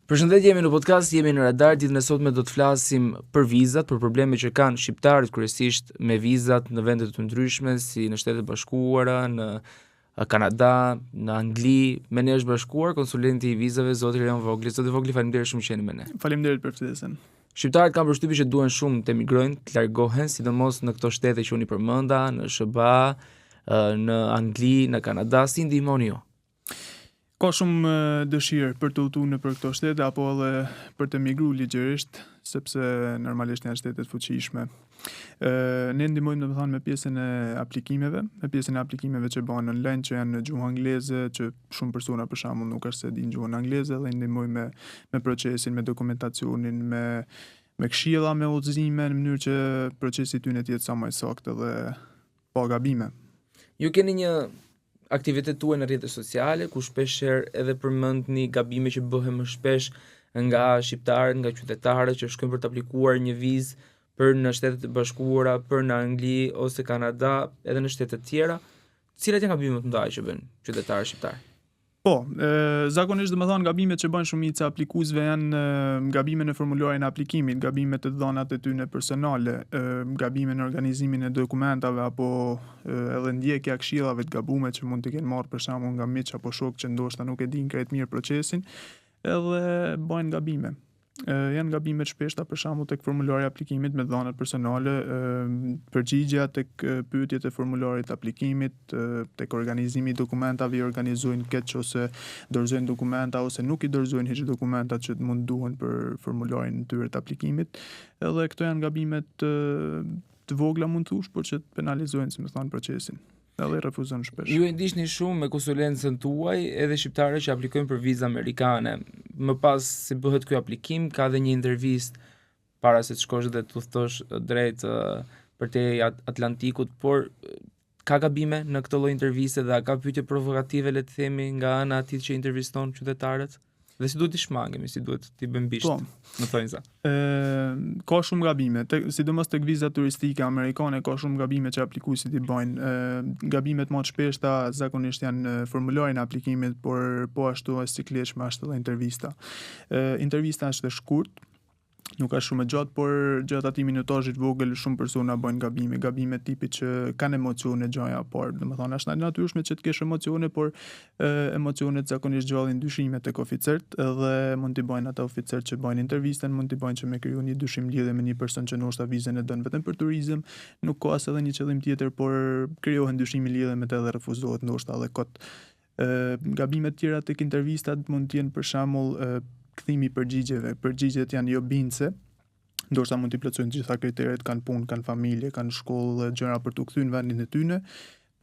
Përshëndetje, jemi në podcast, jemi në Radar. Ditën e sotme do të flasim për vizat, për probleme që kanë shqiptarët kryesisht me vizat në vende të ndryshme, si në Shtetet e Bashkuara, në Kanada, në Angli. Me ne është bashkuar konsulenti i vizave zoti Erion Vogli. Zoti Vogli, faleminderit shumë që jeni me ne. Faleminderit për ftesën. Shqiptarët kanë përshtypjen që duan shumë të emigrojnë, të largohen, sidomos në këto shtete që unë i përmenda, në SHBA, në Angli, në Kanada, si ndihmoni ju? Ka shumë dëshirë për të udhëtu nëpër këto shtete apo edhe për të migru ligjërisht, sepse normalisht janë shtete të fuqishme. Ë ne ndihmojmë domethënë me pjesën e aplikimeve, me pjesën e aplikimeve që bëhen online, që janë në gjuhë angleze, që shumë persona për shembull nuk është se dinë gjuhën angleze dhe i ndihmojmë me me procesin, me dokumentacionin, me me këshilla, me udhëzime në mënyrë që procesi i tyre të jetë sa më i saktë dhe pa gabime. Ju keni një aktivitet tuaj në rrjetet sociale ku shpesh herë edhe përmendni gabime që bëhen më shpesh nga shqiptarët, nga qytetarët që shkojnë për të aplikuar një vizë për në Shtetet e Bashkuara, për në Angli ose Kanada, edhe në shtete të tjera. Cilat janë gabimet më të mëdha që bëjnë qytetarët shqiptarë? Po, e, zakonisht domethënë gabimet që bëjnë shumica e aplikuesve janë gabime në formularin e aplikimit, gabime te të dhënat e tyre personale, e, gabime në organizimin e dokumentave apo e, edhe ndjekja e këshillave të gabume që mund të kenë marrë për shembull nga miq apo shokë që ndoshta nuk e dinë krejt mirë procesin, edhe bëjnë gabime. Janë gabime të shpeshta për shembull tek formulari i aplikimit me të dhënat personale, përgjigja tek pyetjet e formularit të aplikimit, tek organizimi i dokumentave i organizojnë keq ose dorëzojnë dokumenta ose nuk i dorëzojnë hiç dokumentat që mund duhen për formularin e tyre të aplikimit. Edhe këto janë gabime të të vogla mund të thush, por që të penalizojnë, si me thënë, procesin. Edhe i refuzon shpesh. Ju e ndiqni shumë me konsulencën tuaj edhe shqiptarët që aplikojnë për vizë amerikane. Më pas si bëhet ky aplikim, ka dhe një intervistë para se të shkosh dhe të udhëtosh drejt përtej Atlantikut, por ka gabime në këtë lloj interviste dhe a ka pyetje provokative le të themi nga ana e atij që interviston qytetarët? Dhe si duhet t'i shmangemi, si duhet t'i bëjmë bisht, po. në thonjëza. Ë, ka shumë gabime, tek, sidomos tek viza turistike amerikane ka shumë gabime që aplikuesit i bëjnë. Ë, gabimet më të shpeshta zakonisht janë në formularin e aplikimit, por po ashtu është sikletshme është edhe intervista. Ë, intervista është e shkurt, nuk është shumë e gjatë, por gjatë atij minutazhit të vogël shumë persona bëjnë gabime, gabime tipit që kanë emocione gjaja e parë, domethënë është e natyrshme që të kesh emocione, por e, emocionet zakonisht ngjallin dyshime tek oficerët dhe mund t'i bëjnë ata oficerët që bëjnë intervistën, mund t'i bëjnë që me kriju një dyshim lidhje me një person që ndoshta vizën e don vetëm për turizëm, nuk ka as edhe një qëllim tjetër, por krijohen dyshime lidhje me të dhe refuzohet ndoshta edhe kot. Gabimet tjera tek intervistat mund të jenë për shembull kthimi i përgjigjeve. Përgjigjet janë jo bindëse, ndoshta mund t'i plotësojnë të gjitha kriteret, kanë punë, kanë familje, kanë shkollë dhe gjëra për t'u kthyer në vendin e tyre,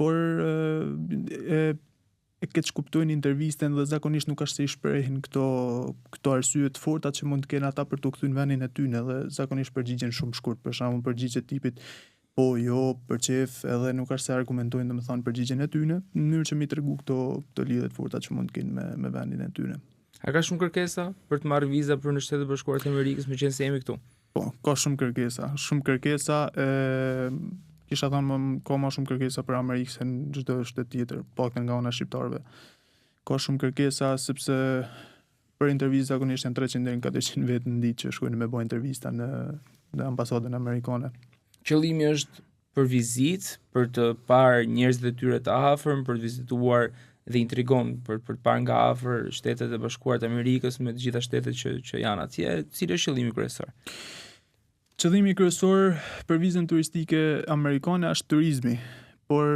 por e e keqkuptojnë intervistën dhe zakonisht nuk është se i shprehin këto këto arsye të forta që mund të kenë ata për t'u kthyer në vendin e tyre dhe zakonisht përgjigjen shumë shkurt, për shembull përgjigje tipit Po, jo, për qejf, edhe nuk është se argumentojnë domethënë përgjigjen e tyne, në mënyrë që m'i tregu këto këto lidhje të forta që mund të kenë me me vendin e tyne. A ka shumë kërkesa për të marrë viza për në Shtetet e Bashkuara të Amerikës, meqenëse jemi këtu? Po, ka shumë kërkesa, shumë kërkesa, e kisha thënë më, ka më shumë kërkesa për Amerikë se në çdo shtet tjetër, paktën nga ana e shqiptarëve. Ka shumë kërkesa sepse Për intervistë zakonisht janë 300 deri në 400 vetë në ditë që shkojnë me bë intervista në në ambasadën amerikane. Qëllimi është për vizitë, për të parë njerëzit e tyre të afërm, për të vizituar dhe intrigon për për të parë nga afër Shtetet e Bashkuara të Amerikës me të gjitha shtetet që që janë atje, cili është qëllimi kryesor? Qëllimi kryesor për vizën turistike amerikane është turizmi, por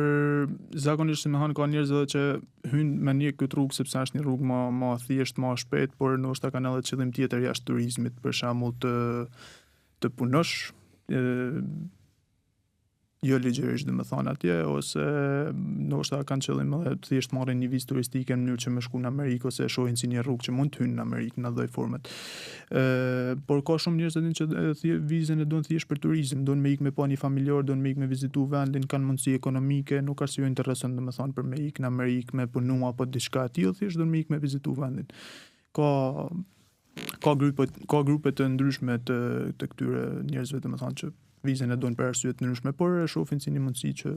zakonisht domethanë ka njerëz edhe që hyjnë me ndjek këtë rrugë sepse është një rrugë më më thjesht, më shpejt, por ndoshta kanë edhe qëllim tjetër jashtë turizmit, për shembull të të punosh, e, jo ligjërisht domethanë atje, ose ndoshta kanë qëllim edhe thjesht marrin një vizë turistike në mënyrë që me shku në Amerikë ose e shohin si një rrugë që mund të hyjnë në Amerikë në atë formë. Ë, por ka shumë njerëz edhe që thje, vizën e duan thjesht për turizëm, duan me ik me pa një familjar, duan me ik me vizitu vendin, kanë mundësi ekonomike, nuk është se ju intereson domethanë për me ik në Amerikë me punu apo diçka e tillë, thjesht duan me ik me vizitu vendin. Ka ka grupe ka grupe të ndryshme të të këtyre njerëzve, domethënë që vizën e duan për arsye të ndryshme, por e shohin si një mundësi që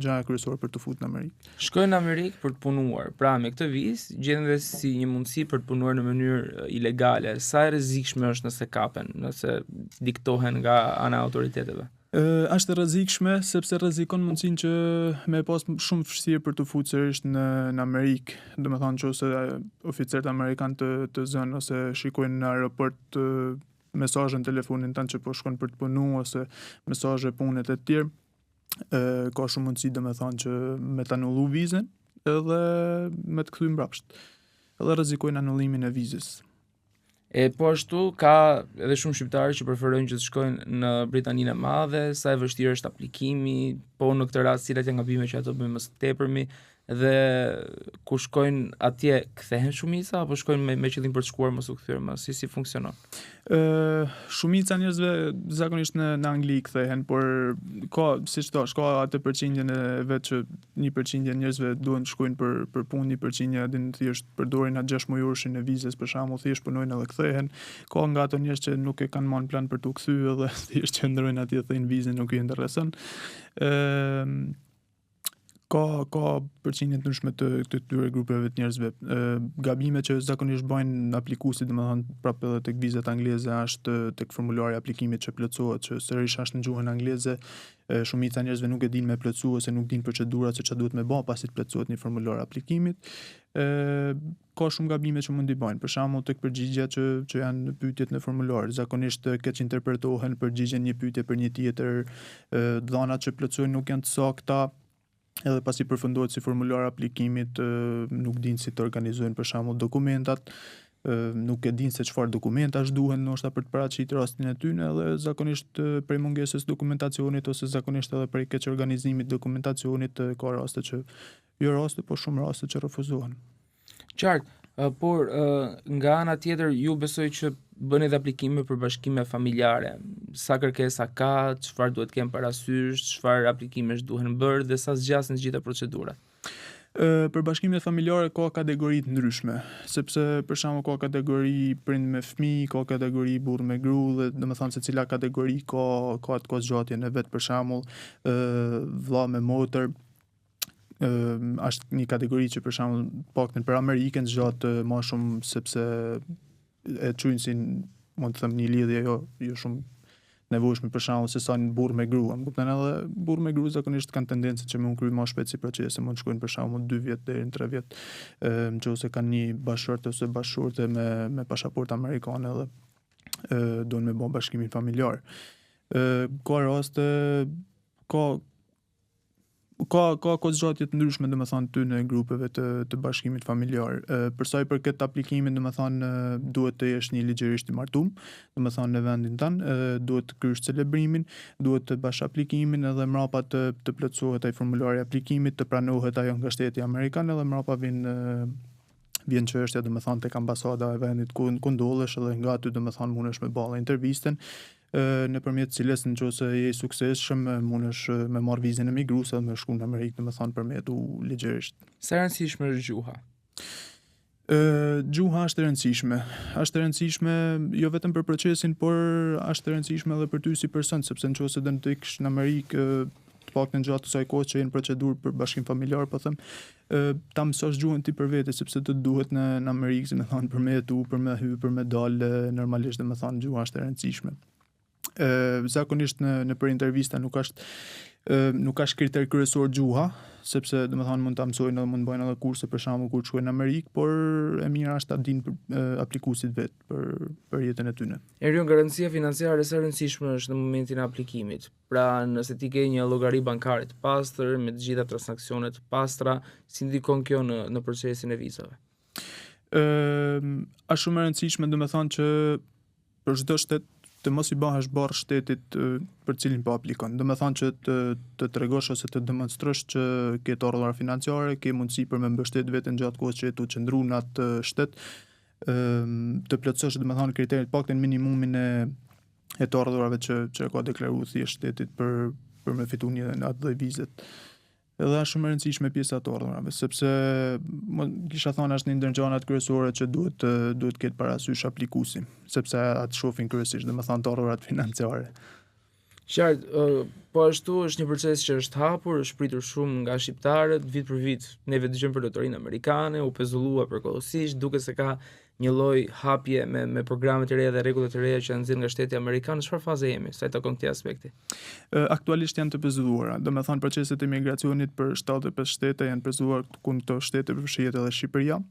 gjëja kryesore për t'u fut në Amerikë. Shkojnë në Amerikë për të punuar. Pra me këtë vizë gjejnë edhe si një mundësi për të punuar në mënyrë ilegale. Sa e rrezikshme është nëse kapen, nëse diktohen nga ana e autoriteteve? Ë është e rrezikshme sepse rrezikon mundësinë që me pas shumë vështirë për t'u fut sërish në në Amerikë. Domethënë nëse oficerët amerikanë të të zënë ose shikojnë në aeroport mesazhe në telefonin tënd që po shkon për të punu ose mesazhe pune të tjerë, ë ka shumë mundësi domethënë që me të anullu vizën edhe me të kthy mbrapsht. Edhe rrezikojnë anullimin e vizës. E po ashtu ka edhe shumë shqiptarë që preferojnë që të shkojnë në Britaninë e Madhe, sa e vështirë është aplikimi, po në këtë rast cilat janë gabimet që ato bëjnë më së tepërmi dhe kur shkojnë atje kthehen shumica apo shkojnë me, me qëllim për të shkuar mos u kthyer më, si si funksionon? Ë shumica njerëzve zakonisht në në Angli kthehen, por ka siç thash, ka atë përqindjen e vet që një përqindje njerëzve duhen të shkojnë për për punë, një përqindje din thjesht përdorin atë 6 mujorshin e vizës për shembull, thjesht punojnë edhe kthehen. Ka nga ato njerëz që nuk e kanë marrë plan për t'u kthy edhe thjesht qëndrojnë atje thejnë vizën nuk i intereson. Ë ka ka përqindje të ndryshme të të këtyre grupeve të njerëzve. Ë gabime që zakonisht bëjnë aplikuesit, domethënë prapë edhe tek vizat angleze është tek formulari i aplikimit që plotësohet, që sërish është në gjuhën angleze, e, shumica e njerëzve nuk e dinë me plotësu ose nuk dinë procedurat se çfarë duhet me bë pasi të plotësohet një formular aplikimit. Ë ka shumë gabime që mund t'i bëjnë. Për shembull, tek përgjigja që që janë pyetjet në formular, zakonisht keq interpretohen përgjigjen një pyetje për një tjetër, ë dhënat që plotësojnë nuk janë të sakta, edhe pasi përfundohet si formular aplikimit, nuk dinë si të organizojnë për shembull dokumentat, nuk e dinë se çfarë dokumentash duhen ndoshta për të paraqitur rastin e tyre edhe zakonisht prej mungesës dokumentacionit ose zakonisht edhe prej keqorganizimit dokumentacionit ka raste që jo raste, po shumë raste që refuzohen. Qartë, por nga ana tjetër ju besoj që bëni edhe aplikime për bashkime familjare. Sa kërkesa ka, çfarë duhet të kenë parasysh, çfarë aplikimesh duhen bërë dhe sa zgjasin të gjitha procedurat? Ë për bashkimet familjare ka kategori të ndryshme, sepse për shembull ka kategori prind me fëmijë, ka kategori burrë me gru dhe domethënë secila kategori ka ka atë kohëzgjatjen e vet për shembull, ë vëlla me motër, është një kategori që për shembull paktën për Amerikën zgjat më shumë sepse e quajnë si mund të them një lidhje jo jo shumë nevojshme për shembull se sa një burrë me grua. Më kupton edhe burrë me grua zakonisht kanë tendencë që me u kry më shpejt si procese, mund të shkojnë për shembull 2 vjet deri në 3 vjet, ë nëse kanë një bashkëshort ose bashkëshorte me me pasaportë amerikane edhe ë duan me bë bashkimin familjar. Ë ka raste ka ka ka kohëzgjatje të ndryshme domethënë të grupeve të të bashkimit familjar. E, për sa i përket aplikimit, domethënë duhet të jesh një ligjërisht i martum, domethënë në vendin tënd, duhet të kryesh celebrimin, duhet të bash aplikimin edhe mrapa të të plotësohet ai formulari i aplikimit, të pranohet ajo nga shteti amerikan edhe mrapa vin vjen çështja domethënë tek ambasada e vendit ku ku ndodhesh edhe nga aty domethënë mundesh me bë intervistën nëpërmjet cilës në qoftë se je i suksesshëm mundesh me marr vizën emigruese dhe me shku në Amerikë, domethënë për me jetu ligjërisht. Sa e rëndësishme është gjuha? Ë gjuha është e rëndësishme. Është e rëndësishme jo vetëm për procesin, por është e rëndësishme edhe për ty si person, sepse në qoftë se do të ikësh në Amerikë, të paktën gjatë kësaj kohë që je në procedurë për bashkim familjar, po them, ta mësosh gjuhën ti për vete sepse të duhet në në Amerikë, si me thonë, për me jetu, për me hy, për me dal, normalisht dhe me thonë gjuha është e rëndësishme. Ë zakonisht në në për intervista nuk është ë nuk është kriter kryesor gjuha, sepse domethënë mund ta mësojnë edhe mund të bëjnë edhe kurse për shembull kur të shkojnë në Amerikë, por e mira është ta dinë për, aplikuesit vet për për jetën e tyre. Erion, garancia financiare sa e rëndësishme është në momentin e aplikimit? Pra, nëse ti ke një llogari bankare të pastër, me të gjitha transaksionet të pastra, si ndikon kjo në në procesin e vizave? Ë, është shumë e rëndësishme, domethënë që për çdo shtet të mos i bëhesh barrë shtetit për cilin po aplikon. Domethënë që të të tregosh ose të demonstrosh që ke të ardhura financiare, ke mundësi për me mbështet veten gjatë kohës që je tu qëndru në atë shtet, ë të plotësosh domethënë kriteret paktën minimumin e e të ardhurave që që e ka deklaruar thjesht shtetit për për me fitu një atë lloj vizet. Edhe është shumë e rëndësishme pjesa e të ardhurave, sepse më kisha thonë është një ndër gjanat kryesore që duhet të duhet të ketë parasysh aplikuesi, sepse atë shohin kryesisht, domethënë të ardhurat financiare. Qartë, po ashtu është një proces që është hapur, është pritur shumë nga shqiptarët, vit për vit neve dëgjojmë për lotarinë amerikane, u pezullua përkohësisht, duket se ka një lloj hapje me me programe të reja dhe rregulla të reja që janë nxjerrë nga shteti amerikan. Në çfarë faze jemi sa i takon këtij aspekti? Aktualisht janë të pezulluara. Domethënë proceset e migracionit për 75 shtete janë pezulluar ku në këto shtete përfshihet edhe Shqipëria.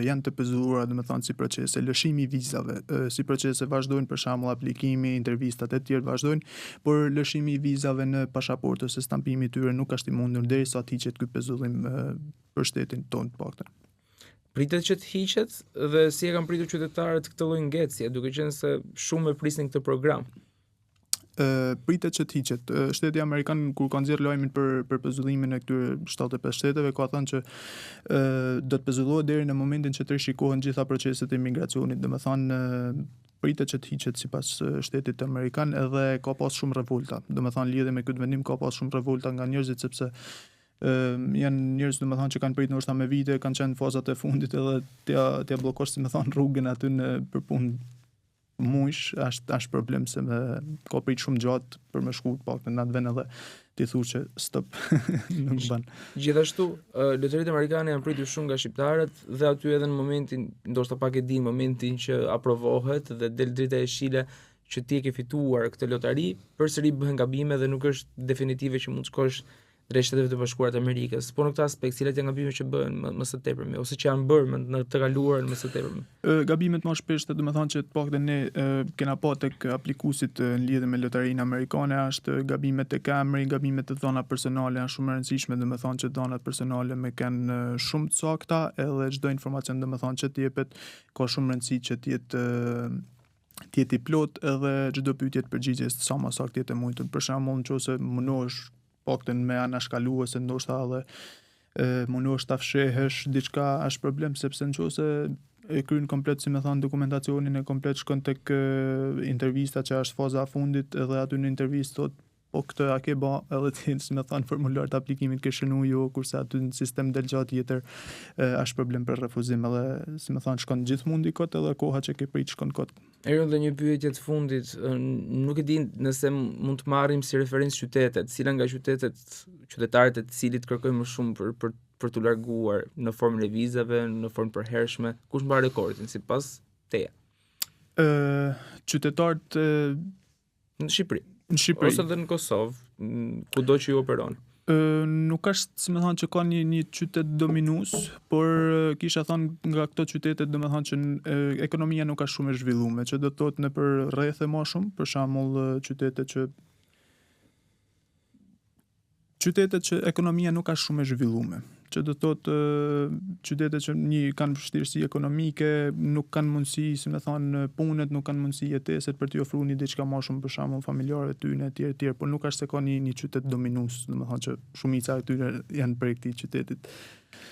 janë të pezulluara, domethënë si procese, lëshimi i vizave, si procese vazhdojnë për shembull aplikimi, intervistat e tjerë vazhdojnë, por lëshimi i vizave në pasaportë ose stampimi i tyre nuk është i mundur derisa të hiqet ky pezullim për shtetin tonë të paktën. Pritet që të hiqet dhe si e kanë pritur qytetarët këtë lloj ngecje, duke qenë se shumë e prisnin këtë program. Pritet që të hiqet. Shteti amerikan kur ka nxjerrë lajmin për për pezullimin e këtyre 75 shteteve ka thënë që ë do të pezullohet deri në momentin që të rishikohen gjitha proceset e imigracionit, domethënë pritet që të hiqet sipas shtetit amerikan edhe ka pas shumë revolta. Domethënë lidhje me këtë vendim ka pas shumë revolta nga njerëzit sepse ë janë njerëz domethënë që kanë pritur ndoshta me vite, kanë qenë në fazat e fundit edhe t'ia t'ia bllokosh si me thënë rrugën aty në për punë mujsh, është është problem se me ka prit shumë gjatë për me shku të paktën në atë vend edhe ti thu që stop nuk bën. Gjithashtu, lotaritë amerikane janë pritur shumë nga shqiptarët dhe aty edhe në momentin, ndoshta pak e di, momentin që aprovohet dhe del drita jeshile që ti e ke fituar këtë lotari, përsëri bëhen gabime dhe nuk është definitive që mund të shkosh drejt Shteteve të Bashkuara të Amerikës. Po në këtë aspekt, cilat janë gabimet që bëhen më, më së tepërmi ose që janë bërë më, në të kaluarën më së tepërmi? Gabimet më shpeshte, domethënë që të paktën ne e, kena pa tek aplikuesit në lidhje me lotarinë amerikane është gabimet tek emri, gabimet të dhëna personale janë shumë e rëndësishme, domethënë që të dhënat personale me kanë shumë të sakta edhe çdo informacion domethënë që të jepet ka shumë rëndësi që të jetë të jetë i plot edhe çdo pyetje të përgjigjes sa më saktë jetë e mundur. Për shembull, nëse mundohesh paktën me anashkalu ose ndoshta edhe e, mundohesh ta fshehësh diçka është problem sepse nëse e kryen komplet si me thënë dokumentacionin e komplet shkon tek e, intervista që është faza e fundit edhe aty në intervistë thot po këtë a ke ba edhe ti si me thënë formular të aplikimit ke shënu jo kurse aty në sistem del gja tjetër e, është problem për refuzim edhe si me thënë shkon gjithë mundi kot edhe koha që ke prit shkon kot. Erion dhe një pyetje të fundit, nuk e di nëse mund të marrim si referencë qytetet, cila nga qytetet, qytetarët e të cilit kërkojnë më shumë për për për t'u larguar në formën e vizave, në formë përhershme, kush mban rekordin sipas teje? Ë, qytetarët Në Shqipëri. Në Shqipëri. Ose edhe në Kosovë, kudo që ju operoni. Ë nuk është, si me thënë, që ka një një qytet dominues, por kisha thënë nga këto qytetet, domethënë që ekonomia nuk është shumë e zhvilluar, që do të thotë nëpër rrethe më shumë, për shembull qytete që qytetet që ekonomia nuk është shumë e zhvilluar, që do të thotë qytete që një kanë vështirësi ekonomike, nuk kanë mundësi, si me thonë, punët, nuk kanë mundësi jeteset për t'i ofruar një diçka më shumë për shembull familjarëve të tyre etj etj, por nuk është se ka një një qytet dominues, domethënë që shumica e tyre janë prej këtij qytetit.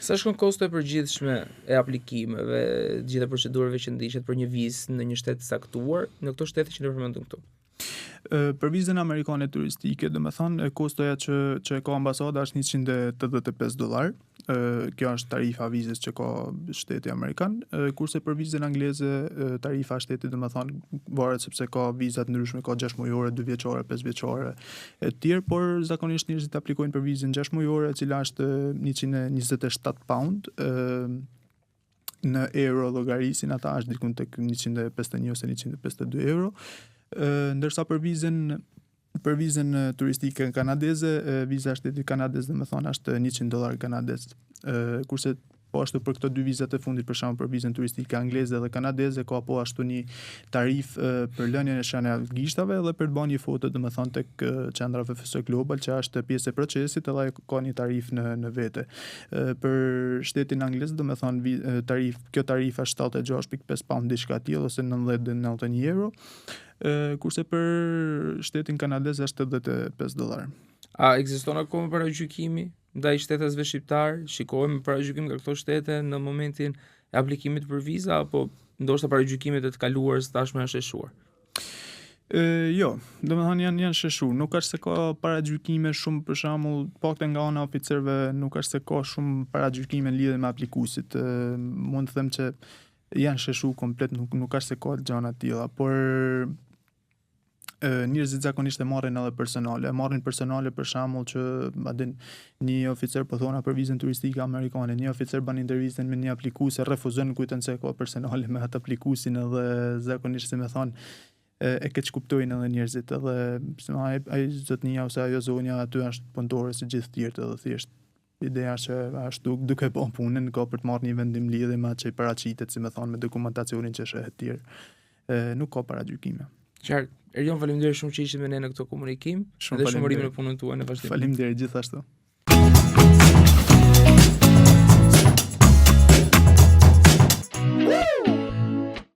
Sa shkon kosto e përgjithshme e aplikimeve, të gjitha procedurave që ndiqet për një vizë në një shtet të caktuar, në këto shtete që ne përmendëm këtu? Për vizën amerikane turistike, domethënë, kostoja që, që e ka ambasada është 185 dollar. Kjo është tarifa e vizës që ka shteti amerikan, kurse për vizën angleze tarifa e shtetit domethënë varet sepse ka viza të ndryshme, ka 6 mujore, 2 vjeçare, 5 vjeçare e të tjerë, por zakonisht njerëzit aplikojnë për vizën 6 mujore, e cila është 127 pound, në euro llogarisin ata është diku tek 151 ose 152 euro. Ndërsa për vizën për vizën turistike kanadeze, viza e shtetit kanadez, domethënë është 100 dollar kanadez. Kurse po ashtu për këto dy vizat e fundit, për shembull për vizën turistike angleze dhe kanadeze ka po ashtu një tarifë për lënien e shenjave të gishtave dhe për të bërë një foto, domethënë tek qendra VFS Global që është pjesë e procesit edhe ajo ka një tarifë në në vete. Për shtetin anglez, domethënë tarif, kjo tarifë është 76.5 pound diçka e tillë ose 90 deri në 91 euro. Kurse për shtetin kanadez është 85 dollar. A ekziston akoma paragjykimi ndaj shtetasve shqiptar? Shikohen me paragjykim nga këto shtete në momentin e aplikimit për viza apo ndoshta paragjykimet e të kaluarës tashmë janë sheshuar? E, jo, domethënë janë janë sheshu. Nuk është se ka paragjykime shumë për shembull, paktën nga ana e oficerëve nuk është se ka shumë paragjykime në lidhje me aplikuesit. E, mund të them që janë sheshu komplet, nuk nuk është se ka gjëra të tilla, por Njerëzit zakonisht e marrin edhe personale, e marrin personale për shembull që a din një oficer po thona për vizën turistike amerikane, një oficer bën intervistën me një aplikues e refuzon kujton se ka personale me atë aplikuesin edhe zakonisht si me thon e, e keq kuptojnë edhe njerëzit edhe si më ai ai zotnia ose ajo zonja aty është punëtore si gjithë tjerët edhe thjesht ideja është që është duke bën punën ka për të marrë një vendim lidhje me atë që i paraqitet, si me thonë, me dokumentacionin që sheh e tjerë. E, nuk ka paragjykime. Qartë. Erion, faleminderit shumë që ishit me ne në këtë komunikim Shumë dhe shumë urime faleminderit. në punën tuaj në vazhdim. Faleminderit gjithashtu.